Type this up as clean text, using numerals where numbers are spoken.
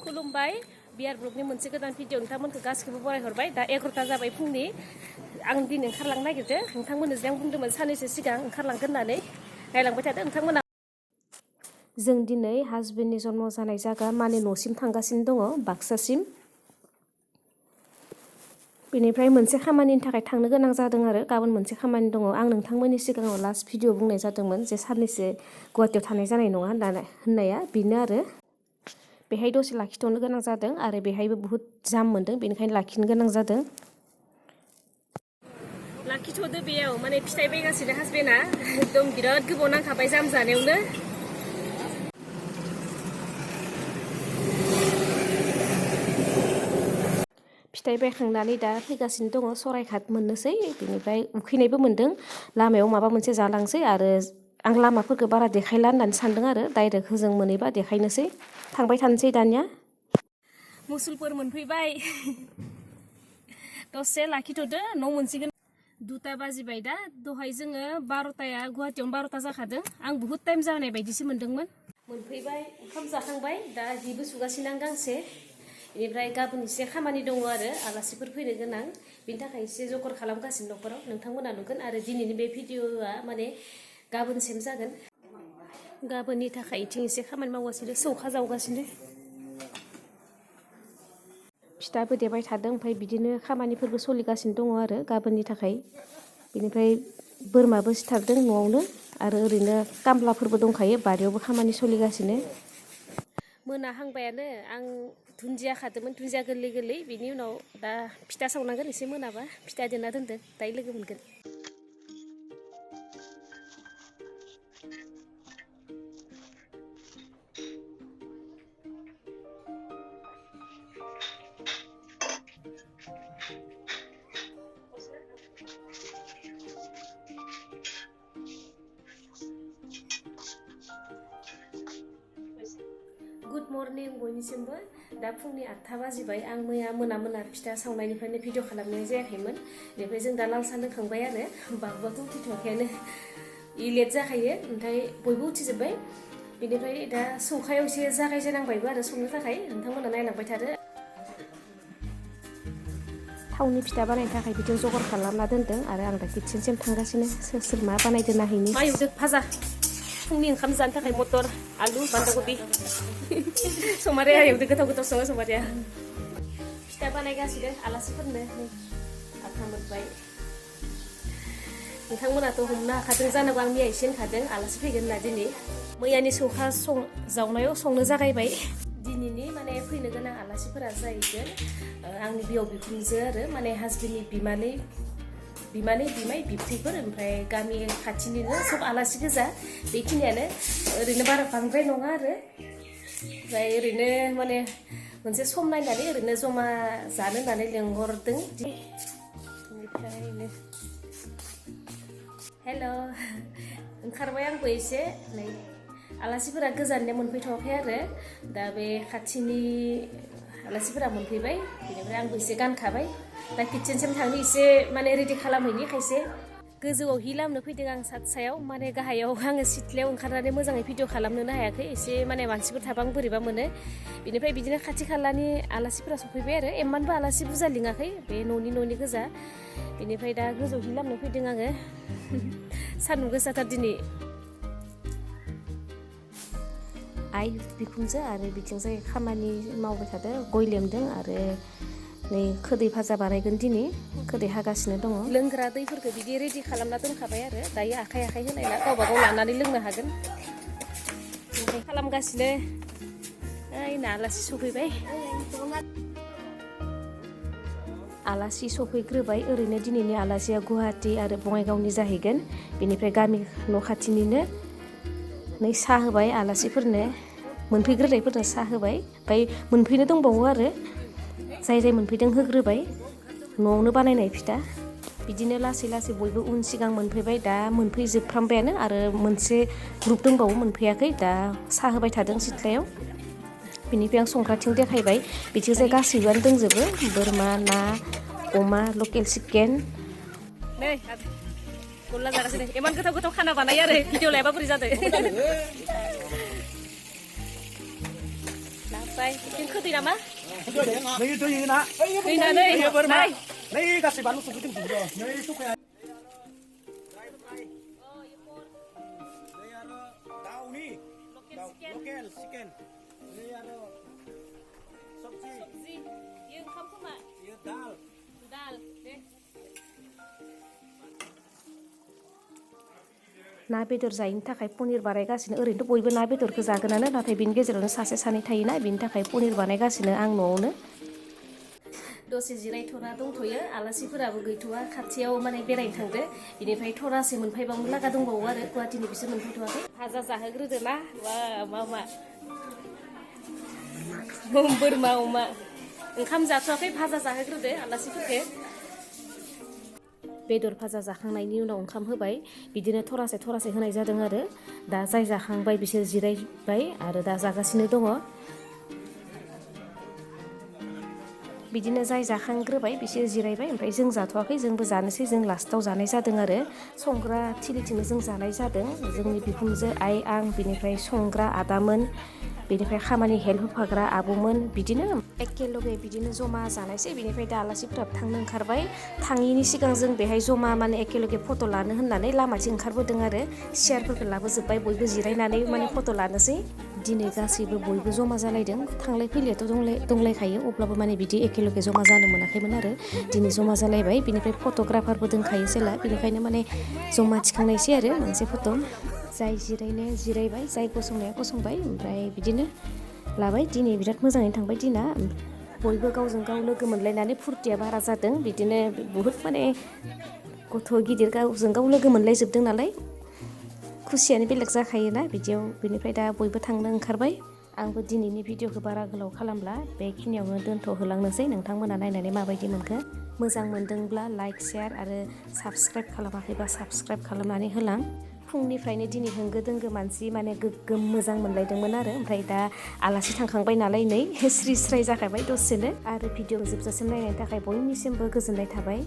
खुलुमबाय बियार ब्लगनि मोनसे गोदान भिडिअ नोंथांमोनखौ गासिखौबो बरायहरबाय दा 11टा जाबाय फुंनि आं दिनै ओंखारलांनो नागिरदों नोंथांमोननो जे आं बुंदोंमोन साननैसो सिगां ओंखारलांगोन होननानै नायलांबाय थादों नोंथांमोना जों दिनै हासबेन्डनि जन्म जानाय जायगा माने न'सिम थांगासिनो दङ बाक्सासिम बेनिफ्राय मोनसे खामानिनि थाखाय थांनो गोनां जादों आरो गाबोन मोनसे खामानि दङ आं नोंथांमोननि सिगाङाव लास्ट भिडिअ बुंनाय जादोंमोन जे साननैसो गुवाहाटियाव थानाय जानाय नङा होननाया बेनो आरो बेहाय दसे लाखिथ'नो गोनां जादों आरो बेहायबो बहुत जाम मोनदों बेनिखायनो लाखिनो गोनां जादों लाखिथ'दो बेयाव माने फिथाइ बायगासिनो हासबेन्डआ एकदम बिराद गोबाव नांखाबाय जाम जानायावनो फिथाइ बायखांनानै दा फैगासिनो दङ सरायघाट मोननोसै बेनिफ्राय उखैनायबो मोनदों लामायाव माबा मोनसे जालांसै आरो आं लामाफोरखौ बारा देखायला होननानै सानदों आरो डाइरेक्ट होजों मोनहैबा देखायनोसै थांबाय थानोसै दानिया मुसुलफोर मोनफैबाय दसे लाखिथ'दो न' मोनसिगोन 2टा बाजिबाय दा दहाय जोङो 12टाया गुवाहाटियावनो 12टा जाखादों आं बहुत टाइम जानाय बायदिसो मोनदोंमोन मोनफैबाय ओंखाम जाखांबाय दा हिबो सुगासिनो आं गांसे बेनिफ्राय गाबोन एसे खामानि दङ आरो आलासिफोर फैनो गोनां बिनि थाखाय एसे जगार खालामगासिनो न'खराव नोंथांमोना नुगोन आरो दिनैनि बे भिडिअआ माने गाबोनसिम जागोन गाबोननि थाखाय इथिं एसे खामानि मावगासिनो सौखा जावगासिनो फिथाबो देबाय थादों ओमफ्राय बिदिनो खामानिफोरबो सोलिगासिनो दङ आरो गाबोननि थाखाय बेनिफ्राय बोरमाबो सिथारदों न'आवनो आरो ओरैनो खामलाफोरबो दंखायो बारियावबो खामानि सोलिगासिनो मोनाहांबायानो आं दुन्दिया खादोंमोन दुन्दिया गोरलै गोरलै बिनि उनाव दा फिथा सावनांगोन एसे मोनाबा फिथा देना दोनदों दायो लोगो मोनगोन गुड मर्निं बयनिसिमबो दा फुंनि 8टा बाजिबाय आं मैया मोना फिथा सावनायनिफ्रायनो भिडिअ खालामनाय जायाखैमोन बेनिफ्राय जों दा लाल साहा लोंखांबाय आरो बाबुआथ' उथिथ'वाखैयानो लेट जाखायो ओमफ्राय बयबो उथिजोब्बाय बेनिफ्राय दा सौखायाव एसे जागायजेनांबायबो आरो संनो थाखाय नोंथांमोना नायलांबाय थादो थावनि फिथा बानायनो थाखाय बिदिनो जगार खालामना दोनदों आरो आं दा किटचेनसिम थांगासिनो सोर मा बानायदो नायहैनि मा एवदों भाजा फुंनि ओंखाम जानो थाखाय मटर आलु बान्दा कबि समारिया एवदों गोथाव सङो समारिया फिथा बानायगासिनो आलासिफोरनो आथा मोनबाय नोंथांमोनाथ' हमनो हाखादों जानांगौ आं मैया एसे होनखादों आलासि फैगोन होनना दिनै मैयानि सौखा जावनायाव संनो जागायबाय दिनैनि माने फैनो गोनां आलासिफोरा जाहैगोन आंनि बिहाव बिखुनजो आरो माने हासबेन्डनि बिमानै बिमाय बिबथैफोर ओमफ्राय गामि खाथिनिनो सब आलासि गोजा बेखिनियानो ओरैनो बारा बांद्राय नङा आरो ओमफ्राय ओरैनो माने मोनसे सम नायनानै ओरैनो जमा जानो होननानै लेंहरदों बेनिफ्रायनो हेल' ओंखारबाय आंबो एसे नै आलासिफोरा गोजाननिया मोनफैथ'वाखै आरो दा बे खाथिनि आलासिफोरा मोनफैबाय बेनिफ्राय आंबो एसे गानखाबाय दा किटचेनसिम थांनो एसे माने रेडि खालामहैनि खायसे गोजौआव हि लामनो फैदों आं सायाव माने गाहायाव आङो सिथ्लायाव ओंखारनानै मोजाङै भिडिअ खालामनोनो हायाखै एसे माने मानसिफोर थाबा आं बोरैबा मोनो बेनिफ्राय बिदिनो खाथि खालानि आलासिफोरा सफैबाय आरो एमानबो आलासि बुरजा लिङाखै बे न'नि गोजा बेनिफ्राय दा गोजौआव हि लामनो फैदों आङो सान्दुं गोसाथार दिनै आइ बिखुनजो आरो बिथिंजाय खामानि मावबाय थादों गय लेमदों आरो नै खोदै भाजा बानायगोन दिनै खोदै हागासिनो दङ लोंग्रा दैफोरखौ बिदि रेडि खालामना दोनखाबाय आरो दायो आखाइ होलायला गावबा गाव लानानै लोंनो हागोन ओमफ्राय खालामगासिनो ओइना आलासि सफैबाय आलासि सफैग्रोबाय ओरैनो दिनैनि आलासिया गुवाहाटि आरो बङाइगावनि जाहैगोन बेनिफ्राय गामि न' खाथिनिनो नै साहा होबाय आलासिफोरनो मोनफैग्रोनायफोरनो साहा होबाय ओमफ्राय मोनफैनो दंबावो आरो जाय मोनफैदों होग्रोबाय न'आवनो बानायनाय फिथा बिदिनो लासै बयबो उन सिगां मोनफैबाय दा मोनफैजोबफ्रामबायानो आरो मोनसे ग्रुप दंबावो मोनफैयाखै दा साहा होबाय थादों सिथ्लायाव बेनिफ्राय आं संग्राथिं देखायबाय बिथिंजाय गासैबोआनो दंजोबो बोरमा ना अमा लकेल चिकेन नै गल्ला जागासिनो इमान गोथाव खाना बानायो आरो भिडिअ लायाबा बोरै जादों बाय जों खोदै नामा नै दै ना दैनानै बोरमा नै गासै बानलु संख्रि दोनजोबो नै सखाया नै आरो दाउनि लकेल चिकेन नै आरो सबजि यो ओंखाम खोमा यो दाल दे ना बेदर जायैनि थाखाय पनिर बानायगासिनो ओरैनोथ' बयबो ना बेदरखौ जागोनानो नाथाय बिनि गेजेरावनो सासे सानै थायोना बिनि थाखाय पनिर बानायगासिनो आं न'आवनो दसे जिरायथ'ना दंथ'यो आलासिफोराबो गैथ'वा खाथियाव माने बेरायनो थांदो बिनिफ्राय थरासे मोनफैबावनो लागा दंबावो आरो गुवाहाटीनि बिसोर मोनफैथ'वाखै भाजा जाहोग्रोदो ना मा बोरमा अमा ओंखाम जाथ'वाखै भाजा जाहोग्रोदो आलासिफोरखौ बेदर भाजा जाखांनायनि उनाव ओंखाम होबाय बिदिनो थरासे होनाय जादों आरो दा जाय जाखांबाय बिसोर जिरायबाय आरो दा जागासिनो दङ बिदिनो जाय जाखांग्रोबाय बिसोर जिरायबाय ओमफ्राय जों जाथ'वाखै जोंबो जानोसै जों लास्टाव जानाय जादों आरो संग्रा थिलिथिंनो जों जानाय जादों जोंनि बिखुनजो आइ आं बिनिफ्राय संग्रा आदामोन बेनिफ्राय खामानि हेल्प होफाग्रा आब'मोन बिदिनो एखेलगे बिदिनो जमा जानायसै बिनिफ्राय दा आलासिफोराबो थांनो ओंखारबाय थाङिनि सिगां जों बेहाय जमा माने एखेलगे फट' लानो होननानै लामाथिं ओंखारबोदों आरो सियारफोरखौ लाबोजोब्बाय बयबो जिरायनानै माने फट' लानोसै दिनै गासैबो बयबो जमा जालायदों थांलाय फैलायाथ' दंलायखायो अब्लाबो माने बिदि एखेलगे जमा जानो मोनाखैमोन आरो दिनै जमा जालायबाय बिनिफ्राय फट'ग्राफारबो दंखायो जेला बेनिखायनो माने जमा थिखांनायसै आरो मोनसे फट' जाय जिरायनाया जिरायबाय जाय गसंनाया गसंबाय ओमफ्राय बिदिनो लाबाय दिनै बिराद मोजाङैनो थांबाय दिना बयबो गावजों गाव लोगो मोनलायनानै फुरथिया बारा जादों बिदिनो बहुद माने गथ' गिदिर गावजों गाव लोगो मोनलायजोबदों नालाय खुसियानो बेलेग जाखायोना बिदियाव बिनिफ्राय दा बयबो थांनो ओंखारबाय आंबो दिनैनि भिडिअखौ बारा गोलाव खालामला बेखिनियावनो दोनथ'होलांनोसै नोंथांमोना नायनानै माबायदि मोनखो मोजां मोनदोंब्ला लाइक शेयार आरो साबस्क्राइब खालामाखैबा साबस्क्राइब खालामनानै होलां फुंनिफ्रायनो दिनै होंगो दोंगो मानसि माने गोग्गोम मोजां मोनलायदोंमोन आरो ओमफ्राय दा आलासि थांखांबाय नालाय नै स्रि स्राय जाखाबाय दसेनो आरो भिडिअ जोबजासिम नायनायनि थाखाय बयनिसिमबो गोजोननाय थाबाय